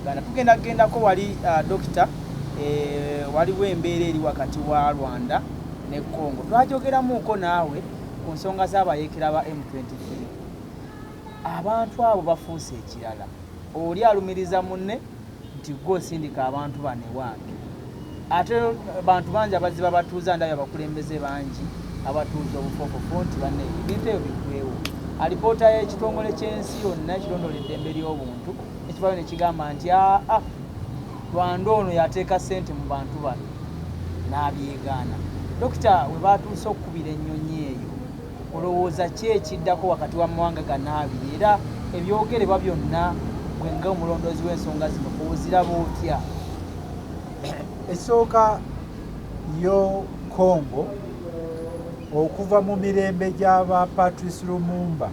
Uganda. Tugenda kugendako wali, dokita, waliwo embeera eri wakati wa Rwanda ne Congo. Twajogeramuuko naawe ku nsonga z'abayeekera ba M23. Abantu abo bafuuse ekirala, oli alumiriza munne nti gwe osindika abantu bano ewange, ate bantu bangi abaziba batuuza. Ndabye abakulembeze bangi abatuuza obufoofofo nti banne ebintu ebyo biggwewo. Alipoota y'ekitongole ky'ensi yonna ekirondoola eddembe ly'obuntu ekivaayo ne kigamba nti aa, Rwanda ono yateeka ssente mu bantu bano, n'abyegaana. Dokita, we batuuse okukubira ennyonyi eyo, olowooza ki ekiddako wakati w'amawanga gano abiri, era ebyogerebwa byonna gwe nga omulondoozi w'ensonga zino oziraba otya? Esooka yo, Congo okuva mu mirembe gy'aba Patrice Lumumba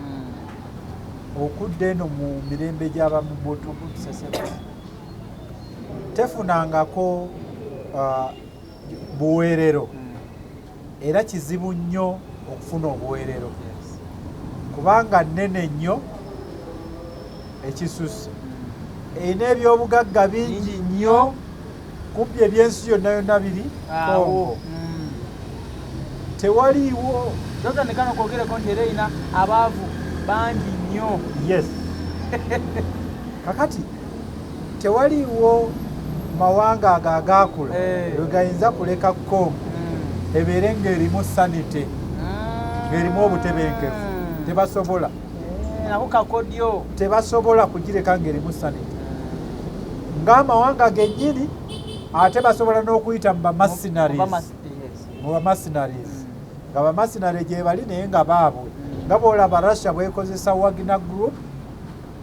okudda eno mu mirembe gy'aba Mobutu Mobutu Sese Seko. Tefunangako buweerero. Era kizibu nnyo okufuna obuweerero kubanga nnene nnyo ekisusse, erina ebyobugagga bingi nnyo, kumpi ebyensi yonna yonna biri Awo. Congo. Tewaliiwo. Dokita, ne kano kwogereko nti era erina abaavu bangi nnyo. Yes, kakati tewaliiwo mawanga ago agaakula lwe gayinza kuleka Congo ebeere ng'erimu sanity, ng'erimu obutebenkevu. Tebasobola. Nako kakodyo. Tebasobola kugireka ng'erimu sanity ng'amawanga gennyini, ate basobola n'okuyita mu bamercenaries. Mu bamercenaries, nga bamercenary gye bali naye nga baabwe, nga bwolaba Russia bwekozesa Wagner Group.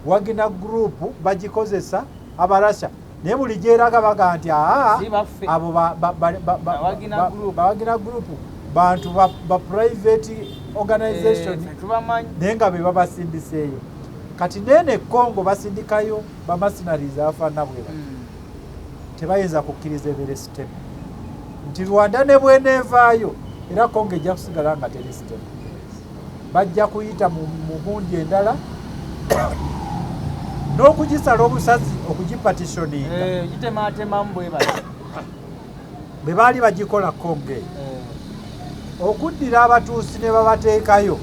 Wagner Group bagikozesa Abarussia, naye buli gyeraga baga nti aa, Si baffe. Abo Ba Wagner Group. Ba Wagner Group bantu ba private organization. Eh, tubamanyi. Naye nga be babasindiseeyo. Kati neene Congo basindikayo bamercenaries abafaanana bwe bati. Tebayinza kukkiriza ebeere stable, nti Rwanda ne bweneevaayo era Congo ejja kusigala nga teri stable. Bajja kuyita mu gundi endala n'okugisala obusazi, okugipartitioninga. Eh, gitematemamu bwe bati. Bwe baali bagikola Congo eyo, okuddira Abatuusi ne babateekayo,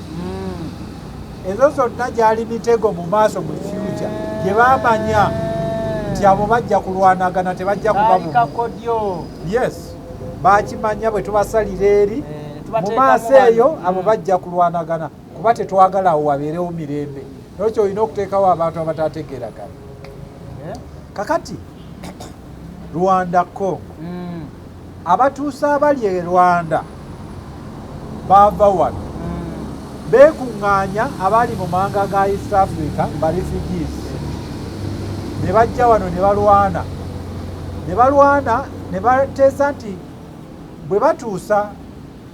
ezo zonna gyali mitego mu maaso mu future gye bamanya nti abo bajja kulwanagana, tebajja kuba Kaali bumu. Kakodyo. Yes, bakimanya, bwe tubasalira eri Eh, mu tubateekamu maaso bano. eyo, abo bajja kulwanagana kuba tetwagala awo wabeerewo mirembe. Nokyo olina okuteekawo abantu abatategeeragana. Kakati Rwanda, Congo, Abatuusi abali e Rwanda baava wano, beekuŋŋaanya abali mu mawanga ga East Africa, ba refugees, ne bajja wano ne balwana, ne balwana, ne bateesa nti bwe batuusa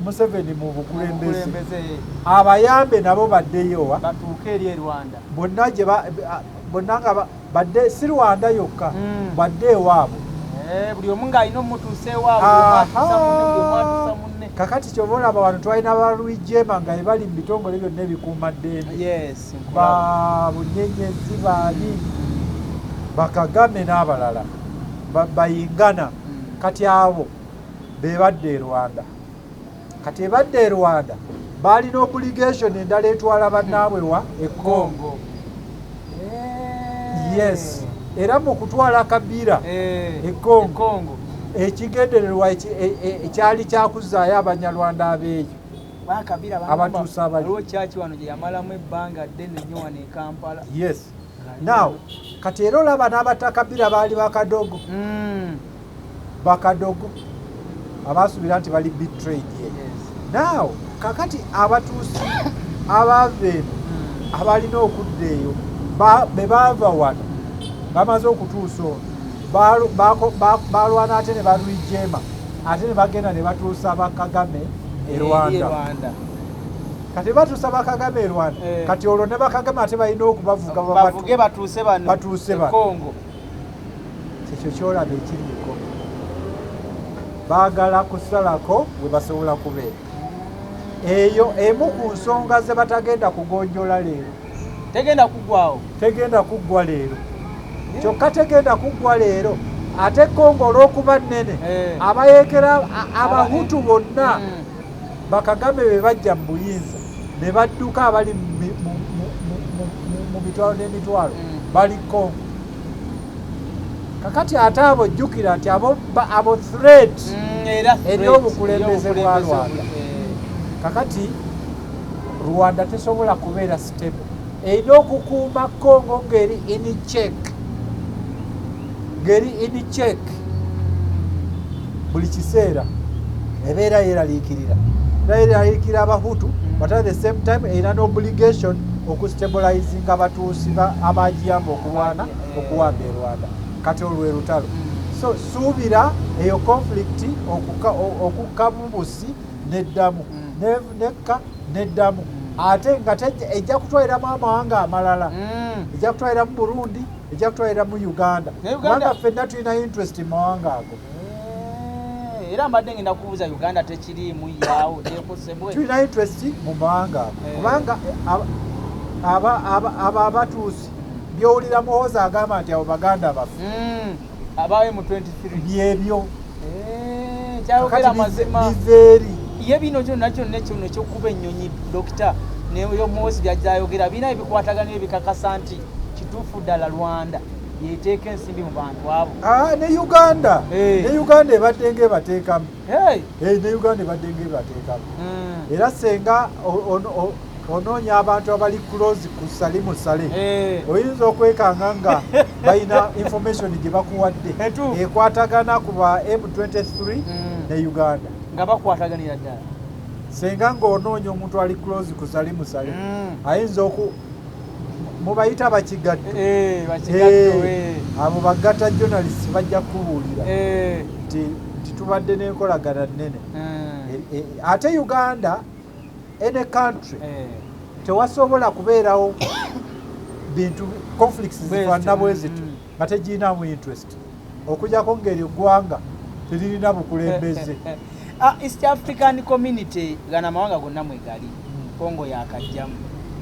Museveni mu bukulembeze, Obukulembeze, abayambe nabo baddeyowa. Batuuke eri e Rwanda. Bonna gye bonna nga badde, si Rwanda yokka, badde ewaabwe. Eh, buli omu ng'alina omutuusa ewaabwe, buli omu atuusa munne, buli omu atuusa munne. Kakati kyova olaba wano twalina ba Rwigyema nga bali mu bitongole byonna ebikuuma ddembe, Yes, nkulaba. Ba Bunyenyezi, baani, Bakagame n'abalala, Bayingana. Kati abo be badde e Rwanda. Kati ebadde e Rwanda baalina obligation endala etwala bannaabwe wa e Congo. Congo. Eh. Yes, era mu kutwala Kabila Eh, e Congo, e Congo. Ekigendererwa ekyali kyakuzaayo Abanyarwanda abeeyo. Bakabira. Abatuusa abali. Waliwo kyaki wano gye yamalamu ebbanga ddene nnyo wano e Kampala. Yes, now kati era olaba n'abatakabira baali bakadogo, bakadogo abasuubira nti bali betrayed ye. Now kakati Abatuusi abaava eno abalina okudda eyo, be baava wano bamaze okutuusa ono, balwana ate ne balwijema, ate ne bagenda ne batuusa Bakagame e Eri e Rwanda. Rwanda. Kati batuusa Bakagame e Rwanda, kati olwo ne Bakagame ate balina okubavuga. Bavuge batuuse bano Batuuse e bano. Congo. Kyekyo kyolaba ekiriiko, baagala kusalako we basobola kubeera. Eyo emu ku nsonga ze batagenda kugonjola leero. Tegenda kuggwawo. Tegenda kuggwa leero. Kyokka tegenda kuggwa leero. Ate Kongo olw'okuba nnene, abayeekera Abahutu bonna Bakagame be bajja mu buyinza ne badduka, abali mu mitwalo n'emitwalo bali Kongo kakati. Ate abo, jjukira nti abo threat Era eri obukulembeze bwa Rwanda. Kakati Rwanda tesobola kubeera stable, erina okukuuma Congo ng'eri in check, ng'eri in check buli kiseera. Ebeera yeeraliikirira, era yeeraliikirira Abahutu, but at the same time erina n'obligation okustabilizinga Abatuusi abagiyamba okulwana okuwamba e Rwanda. Kati olwe lutalo. So suubira eyo conflict okukka mu busi neddamu, nekka neddamu, ate nga ejja kutwaliramu amawanga amalala. Ejja kutwaliramu Burundi, ejja kutwaliramu Uganda, kubanga ffenna tulina interest mu mawanga ago. Era mbadde ngenda kubuuza, Uganda tekiriimu yaawo tekosebwe? Tulina interest mu mawanga ago, kubanga abo Abatuusi byowulira Muhoozi agamba nti abo baganda baffe. Aba M23. Byebyo. Kyayogera mazima. Biva eri. Ye bino kyonna kyonna ekyono ekyokuba ennyonyi, dokita, neyomuwozi byajayogera birina ebikwatagana ebikakasa nti kituufu ddala Rwanda yeteeka ensimbi mu bantu abo. Ah, ne Uganda, ne Uganda ebadde ngaebateekamu. Ne Uganda ebadde ngaebateekamu. Era senga onoonya abantu abali close ku Salimu Sale, oyinza okwekanga nga balina information gye bakuwadde ekwatagana ku ba M23 ne Uganda. Nga bakwataganira ddala. Senga ng'onoonya omuntu ali close ku Salimu Sale, ayinza oku mubayita bakigaddo. Abo bagatta journalist bajja kukubuulira nti tubadde n'enkolagana nnene. Ate Uganda, any country, tewasobola kubeerawo bintu conflicts zifaanana bwe zityo nga tegirinamu interest, okujjako ng'eryo eggwanga teririna bukulembeze. Ah, East African Community, gana amawanga gonna mwegali, Congo yakajjamu,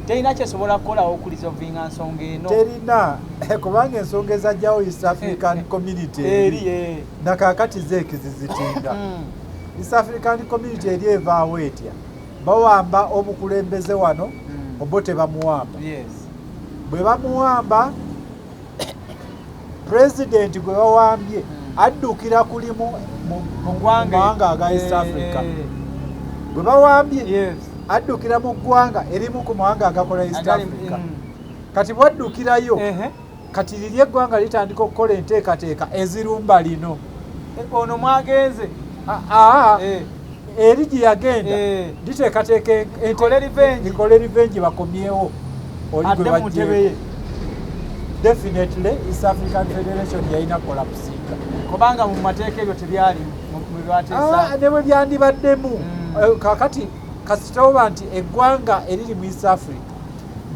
terina kyesobola kukolawo okuresolvinga nsonga eno? Terina, kubanga ensonga ezajjawo East African Community eri nakakati zeekizizitinga. East African Community eri evaawo etya? Bawamba obukulembeze wano, obo tebamuwamba. Bwe bamuwamba, pulezidenti gwe bawambye addukira kulimu mu ggwanga mawanga aga East Africa. Bwe bawambye, addukira mu ggwanga erimu ku mawanga agakola East Africa. Kati bwaddukirayo, kati liri eggwanga litandika okukola enteekateeka ezirumba lino. Ono mwagenze. Aa, eri gye yagenda liteekateeka Likole revenge. Likole revenge, bakomyewo oli gwe Adde mu ntebe baggyeeko. ye. Definitely East African Federation yalina collapsinga. Kubanga mu mateeka ebyo tebyali mu byateesa. Ah, ne bwe byandibaddemu, kakati kasita oba nti eggwanga eriri mu East Africa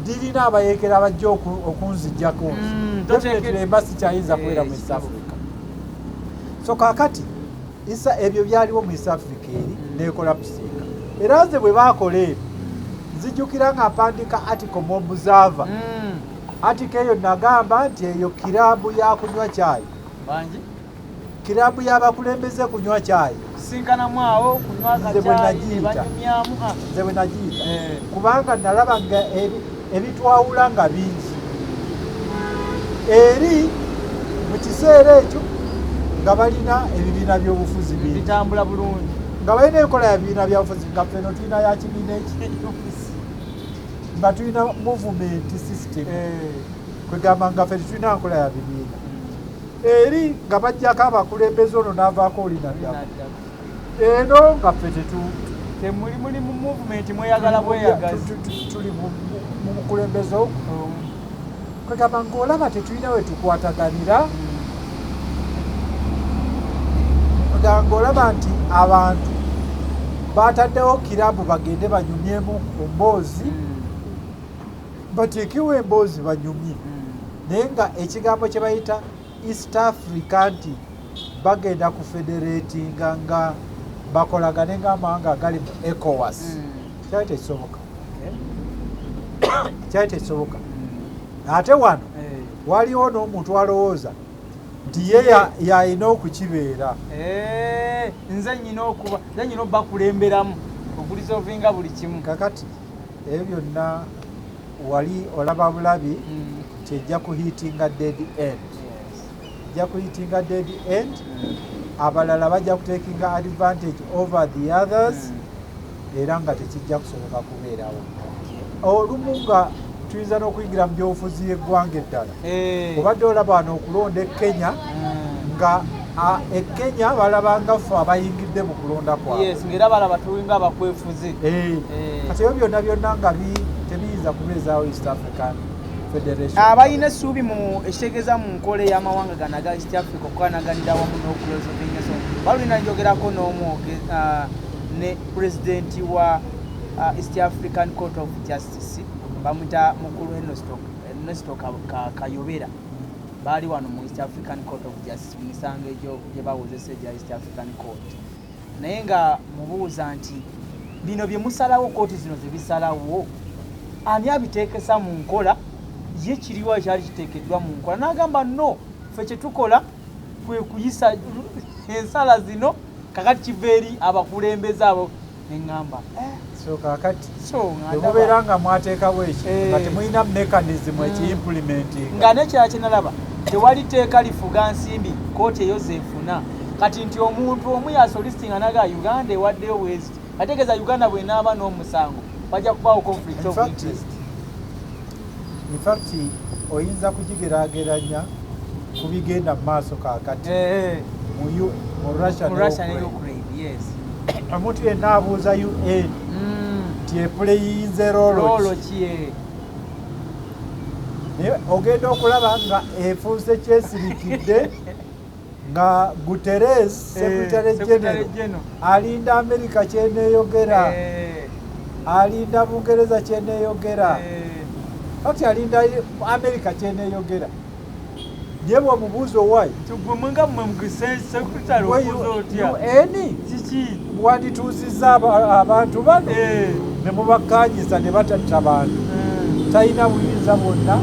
lirina abayeekera abajja okunzijjako nze, definitely emba sikyayinza kubeera mu East Africa. So kakati isa ebyo byaliwo mu East Africa eri necollapsinga. Era nze bwe baakola ebyo, nzijukira nga mpandiika article mu Observer. Article eyo nagamba nti eyo kiraabu ya kunywa kyayi. Bangi. Kiraabu y'abakulembeze kunywa kyayi. Kusinkanamu awo kunywa Nze bwe akacaayi ne nagiyita. banyumyamu. Ah. Nze bwe nagiyita, kubanga nalaba nga ebitwawula nga bingi eri mu kiseera ekyo, nga balina ebibiina by'obufuzi bingi, bitambula bulungi, nga balina enkola ya bibiina byabufuzi, nga ffeno tulina ya kibiina eki, nga tulina movement system. Kwegamba nga ffe tetulina nkola ya bibiina. Eri nga bajjako abakulembeze, ono n'avaako, oli naddako eno, nga ffe tetu Temuli, muli mu movement, mweyagala bweyagazi. Tuli mu bukulembeze ogwo. Kwegamba ng'olaba tetulina we tukwataganira, nga ng'olaba nti abantu bataddewo kirabu bagende banyumyemu ku mboozi, bateekewo emboozi banyumye, naye nga ekigambo kye bayita East Africa nti bagenda kufederatinga nga bakolagane ng'amawanga agali mu ECOWAS, kyali tekisoboka, kyali tekisoboka. Ate wano Waliwo n'omuntu alowooza nti ye yalina okukibeera. Nze nyina okuba, nze nyina obakulemberamu okuresolvinga buli kimu. Kakati ebyo byonna wali olaba bulabi nti ejja kuhittinga dead end. Ejja kuhittinga dead end. Abalala bajja kutakinga advantage over the others, era nga tekijja kusoboka kubeerawo. Olumu nga tuyinza n'okuyingira mu byobufuzi y'eggwanga eddala. Obadde olaba wano okulonda e Kenya, nga e Kenya balabanga ffe abayingidde mu kulonda kwabwe. Yes, ng'era balaba tulinga abakwefuze. Kati ebyo byonna byonna nga tebiyinza kubeezaawo East African Federation. Abalina essuubi mu ekitegeeza mu nkola ey'amawanga gano aga East Africa okukwanaganira wamu n'okuresolvinga ensonga, balulina njogerako n'omu ne pulezidenti wa East African Court of Justice, bamuyita mukulu Ernesto Kayobera. Baali wano mu East African Court of Justice mu misango egyo gye bawozesa egya East African Court, naye nga mubuuza nti bino bye musalawo, kooti zino ze bisalawo, ani abiteekesa mu nkola? Ye kiriwa ekyali kiteekeddwa mu nkola? N'agamba, no, ffe kye tukola kwe kuyisa ensala zino, kakati kiva eri abakulembeze abo. Neŋŋamba, So kakati so nga ndaba- temubeera nga mwateekawo eki nga temulina mechanism ekiimplementing. Nga nekirala kyenalaba, tewali tteeka lifuga nsimbi kooti eyo zeefuna. Kati nti omuntu omu yasolicitinga naga Uganda ewaddeyo bweziti, ategeeza Uganda bwenaaba n'omusango wajja kubaawo conflict In of interest. In fact, oyinza kugigeraageranya ku bigenda mu maaso kaakati mu Russia mu ne Russia ne Ukraine. Ukraine, yes. Omuntu yenna abuuza UN nti eplayinze role role ki? Ki, eh? Naye ogenda okulaba nga efuuse kyesirikidde nga Guterres, secretary Secretary general, General. alinda Amerika kyeneeyogera, alinda Bungereza kyeneeyogera, kati alinda Amerika kyeneeyogera. Naye bwemubuuza owaayi, Nti gwe mwenga mmwe secretary okuza otya? UN Kiki? wandituusizza abantu bano ne mubakkanyisa ne batatta bantu. Talina buyinza bwonna.